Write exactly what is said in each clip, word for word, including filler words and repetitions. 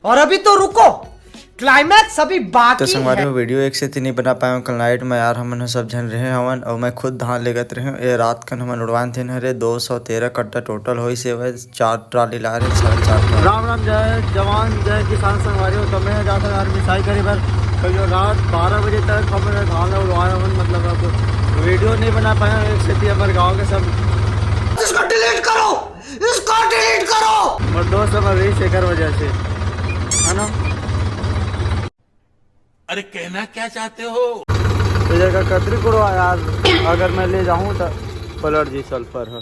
और अभी तो रुको, क्लाइमैक्स अभी बाकी तो संगवारी हो, वीडियो एक से तीन नहीं बना पाए कल नाइट में यार, हमन ह सब झन रहे हवन और मैं खुद धान लेगत रहे हूँ। ये रात कन हमन उड़वान थे न रे, दो सौ तेरह कट्टा टोटल होइस हे, चार ट्राली ला रहे, साढ़े चार ट्राली। राम राम, जय जवान, जय किसान संगवारी हो। तो मैं जाता यार मिसाई करे बर, कल जो रात बारह बजे तक हम धान ला उड़वाए हवन, मतलब अब वीडियो नहीं बना पाए एक से तीन हमारे गाँव के सब। इसको डिलीट करो, इसको डिलीट करो। और दोस्त, अब अभी शेखर वजह से, है ना? अरे, कहना क्या चाहते हो? ये जगह कतरी कुड़वा यार, अगर मैं ले जाऊँ तो पलट जी सल्फर है।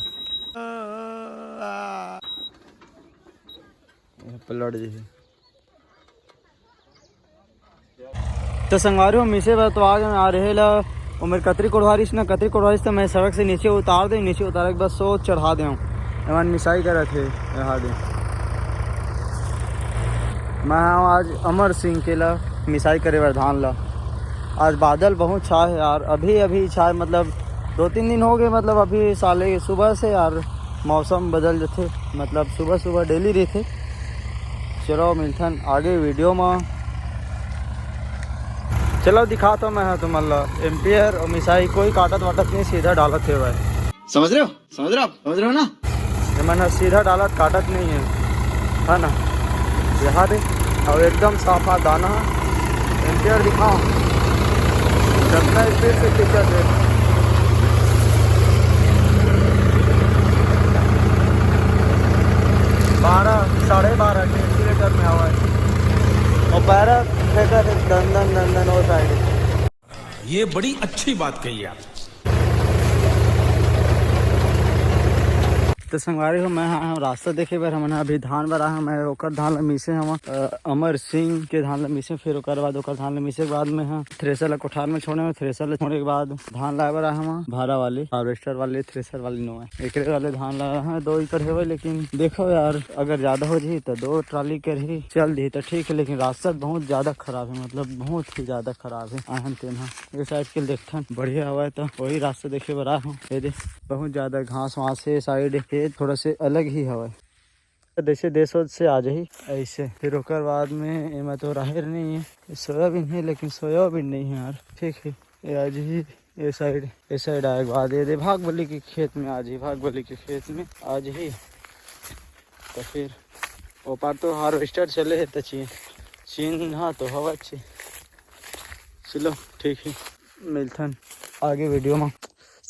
ये पलट जी है। तो संगवारी हो, मिसे बर तो आ गए आ रहे ला, वो मेरे कतरी कोड़वारिस ना, कतरी कोड़वारिस तो मैं सड़क से नीचे उतार दे, नीचे उतारे के बाद सो चढ़ा दे। एमन मिसाई करत हे, यहाँ दे। मैं हूँ आज अमर सिंह के ला मिसाई करे बर धान ला। आज बादल बहुत छा है यार, अभी अभी छा है, मतलब दो तीन दिन हो गए, मतलब अभी साले सुबह से यार मौसम बदल जथे, मतलब सुबह सुबह डेली रहथे। चलो मिलथन आगे वीडियो में। चलो दिखाता हूँ मैं ह तुमन ला एम्पियर और मिसाई कोई काटत वाटत नहीं, सीधा डालत हे भाई। समझ रहे हो? समझ रहे हो आप? समझ रहे हो ना? ये मन ह सीधा डालत काटत नहीं है, है ना? यहाँ दे, और एकदम साफ हाथ दाना है। एम्पियर दिखाओ, कितना स्पीड से खींचा थे। बारह, साढ़े बारह के एक्सीटर में हवा है और पैरा फेंका थे दन दन दन दन वो साइड। ये बड़ी अच्छी बात कही आप। तो संगवारी हो, मैं हाँ, हाँ, रास्ता देखे बर हमन अभी धान बर आए हन। मैं ओकर धान ला मीसे हवं, अ, अमर सिंह के धान ला मीसे, फिर ओकर बाद ओकर धान ला मीसे के बाद में हाँ थ्रेसर ला कोठार में छोड़े हवं। थ्रेसर ला छोड़े के बाद धान लाए बर आए हवं, भारा वाली, हार्वेस्टर वाली, थ्रेसर वाली नो है, एकरे वाले धान ला आए हवं। दो एकड़ हेवय, लेकिन देखो यार, अगर ज्यादा हो जाही तो दो ट्राली कर ही चल दी तो ठीक है, लेकिन रास्ता बहुत ज्यादा खराब है, मतलब बहुत ही ज्यादा खराब है। आहन तेन हा ये साइड के देखथन, बढ़िया हवय तो वही रास्ता देखे बर आए हूँ। ये दे, बहुत ज्यादा घास वास है साइड, ये थोड़ा से अलग ही हवय। जैसे देश से आ जाही ऐसे, फिर ओकर बाद में एमा तो राहेर नहीं है, सोयाबीन है, लेकिन सोयाबीन नहीं है यार। ठीक है, ये आ जाही ये साइड, ये साइड आए के बाद ये दे भाग बली के खेत में आ जाही, भाग बली के खेत में आ जाही। तो फिर ओ पार तो हार्वेस्टर चले है, तो चीन, चीन हाँ तो हवा ची। चलो ठीक है, मिलथन आगे वीडियो में।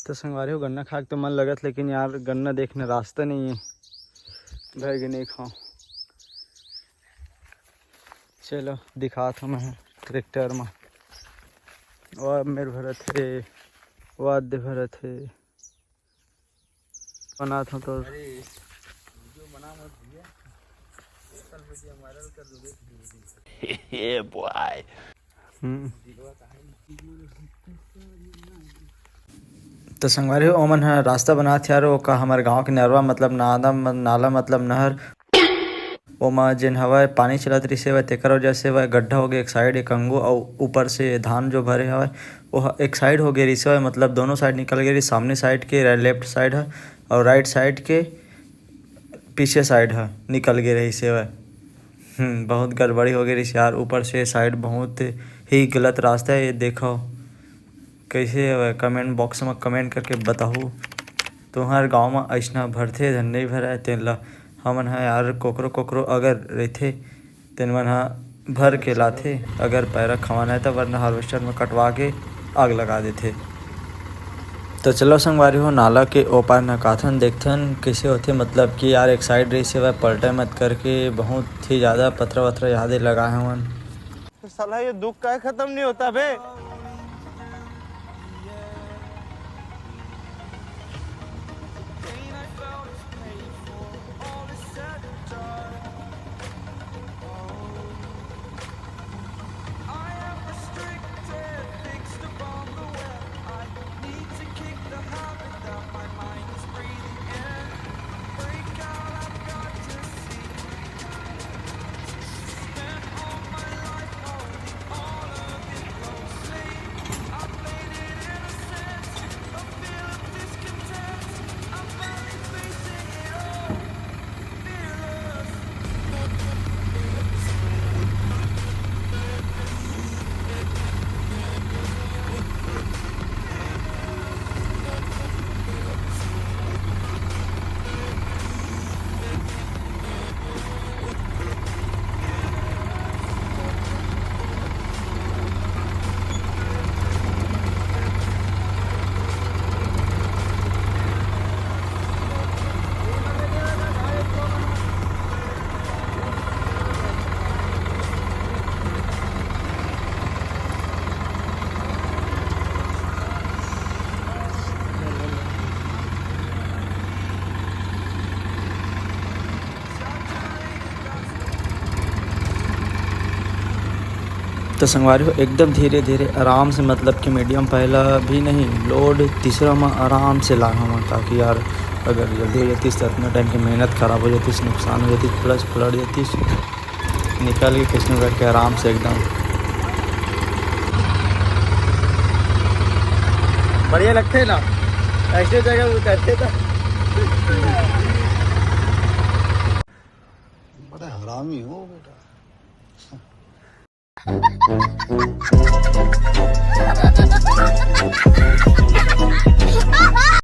तो संगवारी हो, गन्ना खाए के तो मन लगत, लेकिन यार गन्ना देखने रास्ता नहीं है, घर के नहीं खाओ। चलो दिखात हूँ मैं ट्रैक्टर में, वो मेर भरत है, वाद्य भरत है, बनात हूँ तो। अरे, वीडियो बना मत भैया, सोशल मीडिया वायरल कर दोगे। ये बॉय। हम्म। तो संगवारी हो, ओमन ह रास्ता बनात हे यार, ओका हमर गांव के नरवा मतलब नाला, नाला मतलब नहर, ओमा जेन हवय पानी चलत रिसे हवय, तेकर वजह से हवय गड्ढा हो गए एक साइड, एक अंगू, अउ ऊपर से धान जो भरे हवय, वो ह-, एक साइड हो गए रिसे हवय, मतलब दोनों साइड निकल गए रिसे, सामने साइड के, लेफ्ट साइड ह, अउ राइट साइड के पीछे साइड ह निकल गए रहिसे हवय। हम्म, बहुत गड़बड़ी हो गई रिसे यार। ऊपर से साइड बहुत ही गलत रास्ता है, ये देखो कैसे हवय। कमेंट बॉक्स में कमेंट करके बताहू, तुम्हार गांव में अइसना भरथे धन नहीं भरय, तेन ला हमन ह यार कोकरो कोकरो अगर रहिथे, तेन मन ह भर के लाथे, अगर पैरा खवाना है त, वरना हार्वेस्टर में कटवा के आग लगा देथे। तो चलो संगवारी हो, नाला के ओ पार नकाथन, देखथन कैसे होथे। मतलब कि यार एक साइड रहिसे हवय, पलटे मत करके बहुत ही ज्यादा पथरा वथरा यादे लगाए हवन। साला ये दुख का खत्म नहीं होता बे। तो संगवारी हो, एकदम धीरे धीरे आराम से, मतलब कि मीडियम पहला भी नहीं, लोड तीसरा में आराम से लाए हवन, ताकि यार अगर जल्दी हो जातीस तो इतना टाइम की मेहनत खराब हो जातीस, नुकसान हो जातीस, प्लस पलट जातीस। निकल के किसने करके आराम से एकदम बढ़िया लगते ना, ऐसे जगह उतरते तो। बड़ा हरामी हो बेटा।